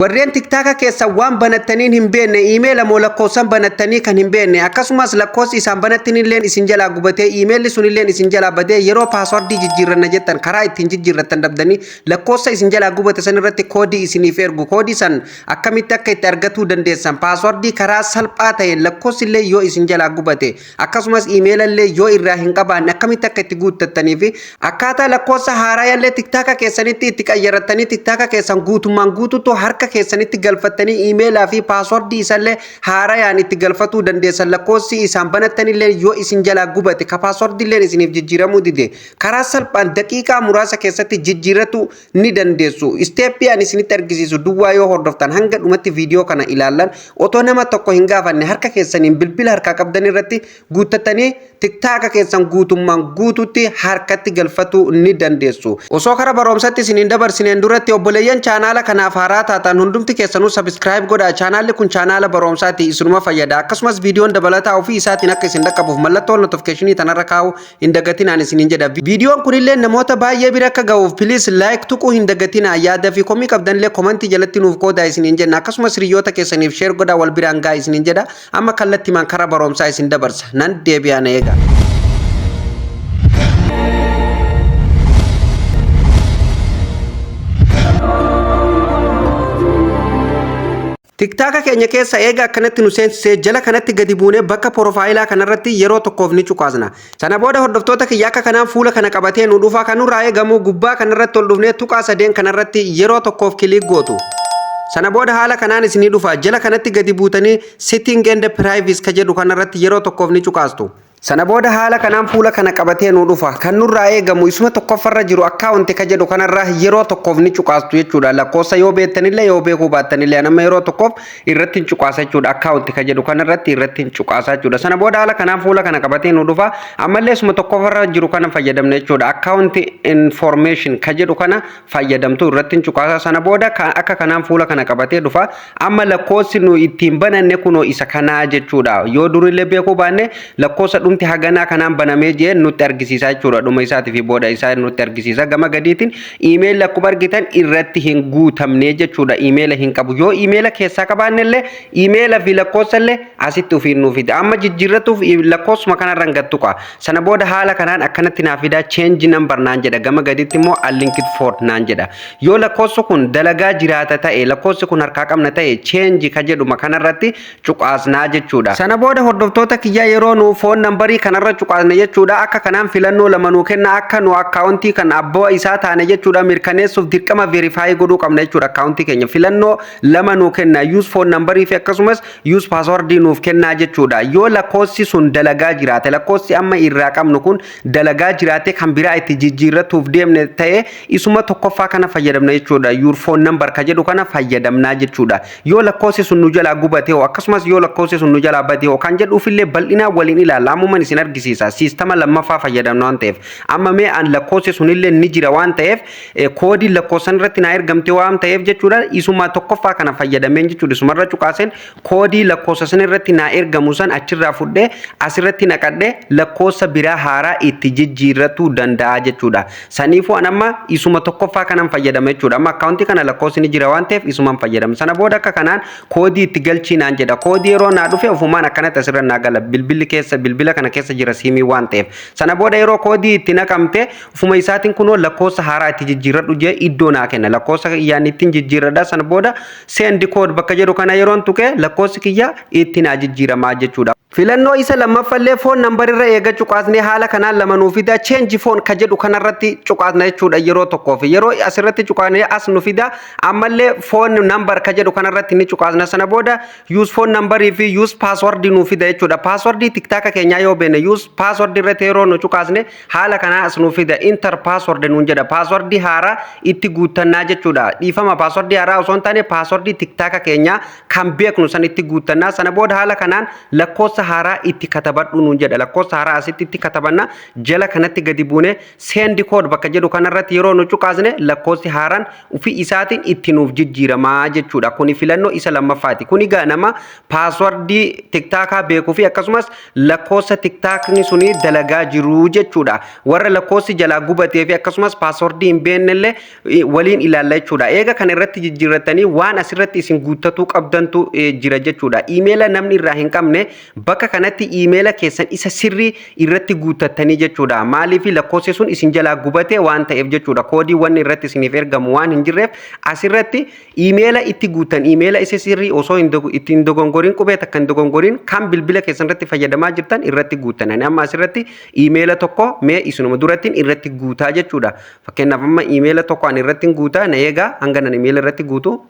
Warreen TikTok keessa waan banattaniin hin beekne, iimeela moo lakkoofsan banattanii kan hin beekne, akkasumas lakkoofsi isaan banattanilleen isin jalaa gubatee, iimeelli sunilleen isin jalaa badee, yeroo paaswardii jijjiirranna jettan karaa ittiin jijjiirrattan dhabdanii, lakkoofsa isin jalaa gubate san irratti koodii isiniif ergu, koodii san akkamitti akka itti argatuu dandeessan, paaswardii karaa salphaa ta'een lakkoofsi illee yoo isin jalaa gubate, akkasumas iimeelallee yoo irraa hin qabaanne akkamitti akka itti guuttattanii fi akkaataa lakkoofsa haaraayallee TikTok keessanitti itti qayyarattanii TikTok keessan guutummaan guutuutu harka keessanitti galfattanii iimeelaa fi paaswardii isallee haarayaan itti galfatuu dandeessan, lakkoofsi isaan banattanillee yoo isin jalaa gubate, ka paaswardiillee isiniif jijjiiramuu dide, karaa salphaan daqiiqaa muraasa keessatti jijjiirratu ni dandeessu. Isteeppii ani isinitti argisiisu duwwaa yoo hordoftan, hanga dhumatti viidiyoo kana ilaallan, otoo nama tokko hin gaafanne harka keessaniin bilbila harkaa qabdan irratti guuttattanii TikTok keessan guutummaan guututti harkatti galfatuu ni dandeessu. Osoo kara barumsatti isiniin dabarsineen duratti, obboleeyyan chaanaala kanaaf haaraa taatan hundumti keessanuu subscribe godhaa. Chaanaalli kun chaanaala barumsaati, isinuma fayyada. Akkasumas viidiyoon dabalataa ofii isaatiin akka isin dhaqqabuuf mallattoo notificationii tanarra kaa'uu hin dagatinaan isiniin jedha. Viidiyoon kunillee namoota baay'ee bira akka ga'uuf please like tuquu hin dagatinaa. Yaada fi komii qabdanillee komantii jalatti nuuf qoodaa isiniin jenna. Akkasumas hiriyoota keessaniif share godhaa, wal biraan ga'a isiniin jedha. Amma kallattimaan karaa barumsaa isin dabarsa. Nan deebi'aa, na eegaa. TikTok keenya keessa eega akkanatti nu seensisee, jala kanatti gadi buunee bakka porofaayilaa kanarratti yeroo tokkoof ni cuqaasna. Sana booda, hordoftoota kiyya, akka kanaan fuula kana qabatee nu dhufa. Kan nurraa eegamu gubbaa kanarratti ol dhufnee tuqaa sadeen kanarratti yeroo tokkoof click gootu. Sana booda haala kanaan isinii dhufa. Jala kanatti gadi buutanii setting and privacy ka jedhu kanarratti yeroo tokkoof ni cuqaastu. Sana booda haala kanaan fuula kana qabatee nu dhufa. Kan nurraa eegamu isuma tokkoffarra jiru account ka jedhu kanarra yeroo tokkoof ni cuqaastu jechuudha. Lakkoofsa yoo beektanillee yoo beekuu baattanillee, amma yeroo tokkoof irratti hin cuqaasa jechuudha. Account ka jedhu kanarratti irratti hin cuqaasa jechuudha. Sana booda haala kanaan fuula kana qabatee nu dhufa. Ammallee isuma tokkoffarra jiru kana fayyadamna jechuudha. Account information ka jedhu kana fayyadamtu, irratti hin cuqaasa. Sana booda akka kanaan fuula kana qabatee dhufa. Amma lakkoofsi nu ittiin bananne kunoo isa kanaa jechuudha. Yoo durillee beekuu baanne, lakkoofsa dhumti haganaa kanaan banamee jee nutti argisiisa jechuudha. Dhuma isaatii fi booda isaa nutti argisiisa. Gama gadiitiin iimeelli akkuma argitan irratti hin guutamne jechuudha. Iimeela hin qabu. Yoo iimeela keessaa qabaanne illee, iimeela fi lakkoofsa illee asitti ofiin nuuf fida. Amma jijjiirratuuf lakkoofsuma kanarra hin gattuqa. Sana booda haala kanaan akkanatti naa fida, change number naan jedha. Gama gadiitti immoo unlinked phone naan jedha. Yoo lakkoofsi kun dalagaa jiraata ta'e, lakkoofsi kun harkaa qabna ta'e, change ka jedhuma kanarratti cuqaasnaa jechuudha. Sana booda, hordoftoota kiyyaa, yeroo nu phone numberii kanarra cuqaasne jechuudha, akka kanaan filannoo lama nuu kenna. Akka nu akkaawuntii kan abbaa isaa taane jechuudha mirkaneessuuf dirqama verify godhuu qabna jechuudha akkaawuntii keenya. Filannoo lama nuu kenna, use phone numberii fi akkasumas use passwordii nuuf kennaa jechuudha. Yoo lakkoofsi sun dalagaa jiraate, lakkoofsi amma irraa qabnu kun dalagaa jiraate, kan biraa itti jijjiirratuuf deemne ta'e, isuma tokkoffaa kana fayyadamna jechuudha. Your phone number ka jedhu kana fayyadamnaa jechuudha. Yoo lakkoofsi sun nu jalaa gubate hoo, akkasumas yoo lakkoofsi sun nu jalaa bade hoo kan jedhuufillee bal'inaan waliin ilaalla. Ammuman isin argisiisa. Siistama lammaffaa fayyadamna waan ta'eef. Amma mee an lakkoofsi sunillee ni jira waan ta'eef, koodiin lakkoofsan irratti naa ergamte waan ta'eef jechuudha, isuma tokkoffaa kana fayyadameen jechuudha. Isumarra cuqaaseen koodii lakkoofsa san irratti naa ergamu san achirraa fudhee asirratti naqadhee lakkoofsa biraa haaraa itti jijjiirratuu danda'a jechuudha. Saniifuu an amma isuma tokkoffaa kanan fayyadama jechuudha. Amma akkaawuntii kana lakkoofsi ni jira waan ta'eef isuman fayyadama. Sana booda akka kanaan koodii itti galchii naan jedha. Koodii yeroo naa dhufe ofumaan akkanatti asirra naa gala. Bilbilli keessa, bilbila kana keessa jira siimii waan ta'eef. Sana booda yeroo koodii itti naqamte, ofuma isaatiin kunoo lakkoofsa haaraa itti jijjiirradhu jee iddoo naa kenna. Lakkoofsa kiyyaan ittiin jijjiirradha. Sana booda send code bakka jedhu kana yeroon tuqe, lakkoofsi kiyya itti naa jijjiiramaa jechuudha. Filannoo isa lammaffallee phone number irra eega cuqaasnee, haala kanaan lama nuu fida. Change phone ka jedhu kanarratti cuqaasna jechuudha yeroo tokkoof. Yeroo asirratti cuqaasnee as nu fida. Ammallee phone number ka jedhu kanarratti ni cuqaasna. Sana booda use phone number fi use password nuu fida jechuudha. Password TikTok keenyaa yoo beekne, use password irratti yeroo nu cuqaasne, haala kanaa as nuu fida. Enter password nuun jedha. Password haaraa itti guuttannaa jechuudha. Dhiifama, password haaraa osoo hin taane password TikTok keenyaa kan beeknu san itti guuttannaa. Sana booda haala kanaan lakkoofsa haaraa itti katabadhu nuun jedha. Lakkoofsa haaraa asitti itti katabanna. Jala kanatti gadi buune send code bakka jedhu kanarratti yeroo nu cuqaasne, lakkoofsi haaraan ofii isaatiin itti nuuf jijjiiramaa jechuudha. Kuni filannoo isa lammaffaati. Kuni gaa nama paaswardii TikTokaa beekuu fi akkasumas lakkoofsa Lakkoofsa TikTokni suni dalagaa jiru jechuudha. Warra lakkoofsi jalaa gubatee fi akkasumas passwordii hin beeknellee waliin ilaalla jechuudha. Eega kana irratti jijjiirratanii waan asirratti isin guuttatuu qabdantu jira jechuudha. Iimeela namni irraa hin qabne bakka kanatti iimeela keessan isa sirrii irratti guuttattanii jechuudha. Maaliif? Lakkoofsi sun isin jalaa gubate waan ta'eef jechuudha. Koodii wanni irratti isiniif ergamu waan hin jirreef asirratti iimeela itti guuttan, iimeela isa sirrii osoo itti hin dogongorin, qubee takka hin dogongorin, kan bilbila keessan irratti fayyadamaa jirtan irratti guuttan. Ani amma asirratti iimeela tokko mee isinuma durattiin irratti guutaa jechuudha. Fakkeenyaaf, amma iimeela tokko ani irratti guutaa, na eegaa hanga nan iimeela irratti guutu.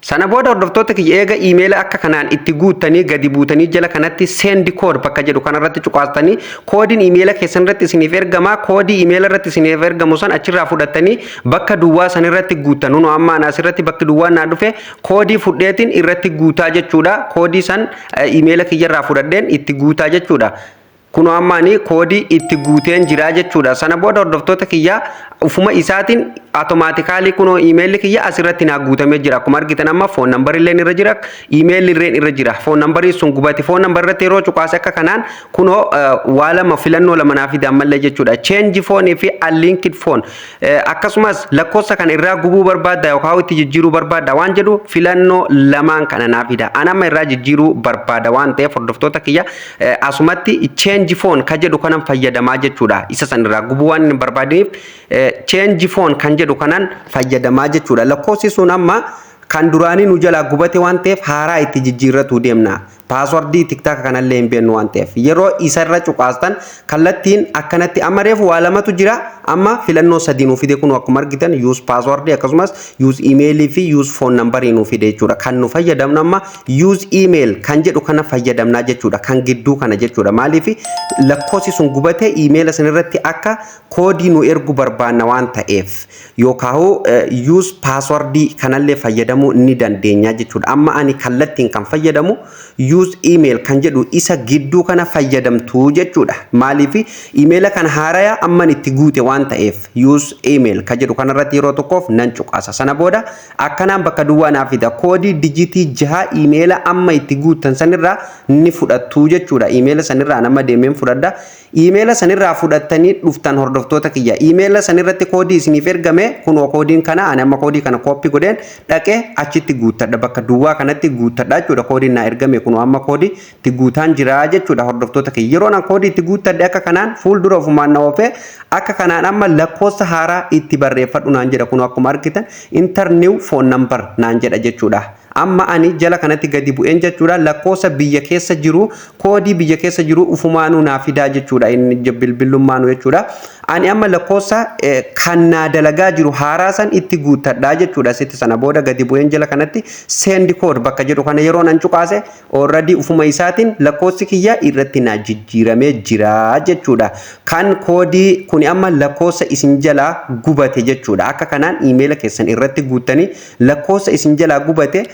Sana booda, hordoftoota kiyya, eega iimeela akka kanaan itti guuttanii gadi buutanii jala kanatti "send code" bakka jedhu kanarratti cuqaastanii koodiin iimeela keessan irratti isiniif ergama. Koodii iimeela irratti isiniif ergamu san achirraa fudhattanii bakka duwwaa san irratti guuttan. Nunu amma ana asirratti bakki duwwaa naa dhufe, koodii fudheetiin irratti guutaa jechuudha. Koodii san iimeela kiyyarraa fudhadheen itti guutaa jechuudha. Kunoo amma ani koodii itti guuteen jira jechuudha. Sana booda, hordoftoota kiyyaa, ufuma isaatiin automatically kunoo iimeelli kiyya asirratti naa guutamee jira. Akkuma argitan amma phone number illeen irra jira, iimeelli illeen irra jira. Phone numberii sun gubate. Phone number irratti yeroo cuqaase akka kanaan kunoo waa lama, filannoo lama naa fide ammallee jechuudha. Change phone fi unlinked phone, akkasumas lakkoofsa kana irraa gubuu barbaadda yookaan itti jijjiiruu barbaadda waan jedhu filannoo lamaan kana naa fida. Ani amma irraa jijjiiruu barbaada waan ta'eef, hordoftoota kiyya, asumatti "change phone" ka jedhu kanan fayyadamaa jechuudha. Isa san irraa gubuu waan hin barbaadiniif "change phone" kan jedhu kanan fayyadamaa jechuudha. Lakkoofsi sun amma kan duraanii nu jalaa gubate waan ta'eef haaraa itti jijjiirratu deemna. Passwordii TikTok kanallee hin beeknu waan ta'eef yeroo isarra cuqaastan kallattiin akkanatti amma reefu waa lamatu jira, amma filannoo sadii nuu fide. Kun akkuma argitan use passwordii, akkasumas use emailii fi use phone numberii nuu fide jechuudha. Kan nu fayyadamnu amma "use email" kan jedhu kana fayyadamnaa jechuudha. Kan gidduu kana jechuudha. Maaliif? Lakkoofsi sun gubate, iimeela sanirratti akka koodii nu ergu barbaanna waan ta'eef, yookaan use passwordii kanallee fayyadamuu ni dandeenya jechuudha. Amma ani kallattiin kan fayyadamu "use email" kan jedhu isa gidduu kana fayyadamtu jechuudha. Maaliif? Iimeela kana haaraya amman itti guute waan ta'eef "use email" kan jedhu kanarratti yeroo tokkoof nan cuqaasa. Sana booda akkanaan bakka duwwaa naaf fida. Koodii dijitii 6 iimeela amma itti guuttan sanirraa ni fudhattu jechuudha. Iimeela sanirraa nama deemeen fudhadha. Iimeela sanirraa fudhattanii dhuftan, hordoftoota kiyya. Iimeela sanirratti koodii isiniif ergame, kunoo koodiin kana, ani amma koodii kana copy godheen dhaqee achitti guuttadha. Bakka duwwaa kanatti guuttadha jechuudha. Koodiin naa ergame kunoo, amma koodii itti guutaan jira jechuudha, hordoftoota kiyya. Yeroo an koodii itti guuttadhe akka kanaan fuuldura ofumaan na oofee akka kanaan amma lakkoofsa haaraa itti barreeffadhu naan jedha. Kunoo akkuma argitan "enter new phone number" naan jedha jechuudha. Amma ani jala kanatti gadi bu'een jechuudha, lakkoofsa biyya keessa jiru, koodii biyya keessa jiru ufumaanuu naa fidaa jechuudha, inni bilbilummaanuu jechuudha. Ani amma lakkoofsa kan naa dalagaa jiru haaraa san itti guuttadhaa jechuudha asitti. Sana booda gadi bu'een jala kanatti "send code" bakka jedhu kana yeroo nan cuqaase already ufuma isaatiin lakkoofsi kiyya irratti naa jijjiiramee jira jechuudha. Kan koodii kuni amma lakkoofsa isin jalaa gubate jechuudha. Akka kanaan iimeela keessan irratti guuttanii lakkoofsa isin jalaa gubate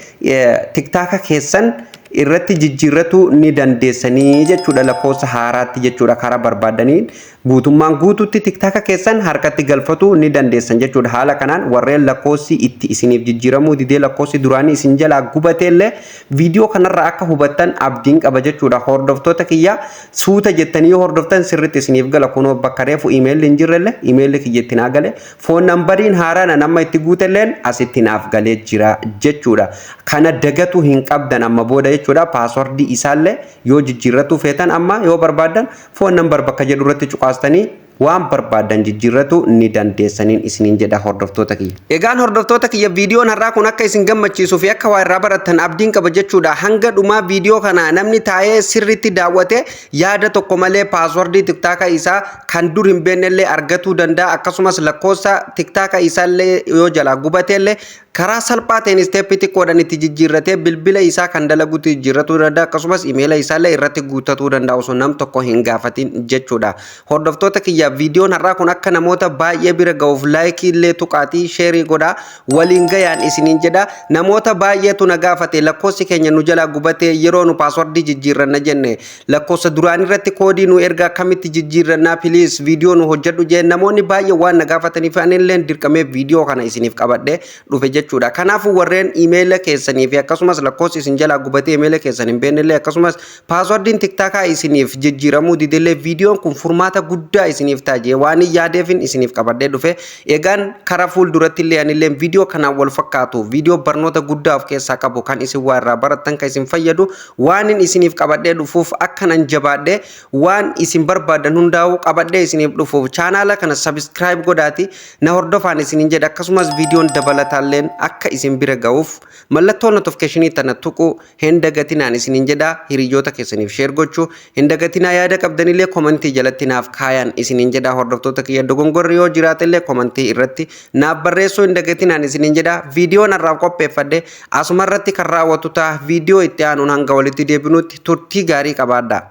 TikTok keessan irratti jijjiirratu ni dandeessanii jechuudha, lakkoofsa haaraatti jechuudha. Karaa barbaadaniin guutummaan guututti TikTok keessan harkatti galfatu ni dandeessan jechuudha. Haala kanaan warreen lakkoofsi itti isiniif jijjiiramuu didee, lakkoofsi duraanii isin jalaa gubateellee, viidiyoo kanarraa akka hubattan abdiin qaba jechuudha. Hordoftoota kiyya, suuta jettanii yoo hordoftan sirriitti isiniif gala. Kunoo bakka reefu iimeelli hin jirrellee iimeelli kiyya itti naa gale, phone numberiin haaraan amma itti guutelleen asitti naaf galee jira jechuudha. Kana dagatu hin qabdan amma booda jechuudha. Passwordii isaallee yoo jijjiirratu feetan, amma yoo barbaaddan "phone number" bakka jedhu irratti cuqaastanii waan barbaadan jijjiirratu ni dandeessaniin isiniin jedha, hordoftoota kiyya. Egaan hordoftoota kiyya, viidiyoon har'aa kun akka isin gammachiisuu fi akka waa irraa barattan abdiin qaba jechuudha. Hanga dhumaa viidiyoo kana namni taa'ee sirriitti daawwate yaada tokko malee passwordii TikTok isaa kan dur hin beeknellee argatuu danda'a. Akkasumas lakkoofsa TikTok isaallee yoo jalaa gubateellee karaa salphaa ta'een steppii xiqqoodhaan itti jijjiirratee bilbila isaa kan dalagutti jijjiirratuu danda'a. Akkasumas imeela isaallee irratti guuttatuu danda'a osoo nam tokko hin gaafatin jechuudha. Hordoftoota kiyya, viidiyoon har'aa kun akka namoota baay'ee bira ga'uuf likeii illee tuqaatii shareii godhaa waliin gayaan isiniin jedha. Namoota baay'eetu na gaafate, lakkoofsi keenya nu jalaa gubatee yeroo nu passwordii jijjiirranna jenne lakkoofsa duraan irratti koodii nu erga, akkamitti jijjiirrannaa, please viidiyoo nu hojjedhu jee namoonni baay'ee waan na gaafataniif anillee dirqamee viidiyoo kana isiniif qabadhee dhufe jechuudha. jechuudha. Kanaafuu warreen iimeela keessanii fi akkasumas lakkoofsi isin jalaa gubatee iimeela keessan hin beeknellee, akkasumas passwordiin TikTokaa isiniif jijjiiramuu didellee, viidiyoon kun furmaata guddaa isiniif ta'a waan hin yaadeefin isiniif qabadhee dhufe. Egaan karaa fuulduratti illee anillee viidiyoo kanaan wal fakkaatu, viidiyoo barnoota guddaa of keessaa qabu, kan isin waa irraa barattan, kan isin fayyadu waan hin isiniif qabadhee dhufuuf, akkanan jabaadhee waan isin barbaadan hundaa'uu qabadhee isiniif dhufuuf chaanaala kana subscribe godhaati na hordofaan isinin jedha. Akkasumas viidiyoon dabalataalleen akka isin bira ga'uuf mallattoo notificationii tana tuquu hin dagatinaan isinin jedha. Hiriyoota keessaniif share gochuu hin dagatinaa. Yaada qabdanillee commentii jalatti naaf kaayan isinin jedha. Hordoftoota kiyya, dogongorri yoo jiraatellee commentii irratti naaf barreessuu hin dagatinaan isinin jedha. Viidiyoon har'aaf qopheeffadhe asuma irratti kan raawwatu ta'a. Viidiyoo itti aanuun hanga walitti deebinutti turtii gaarii qabaadha.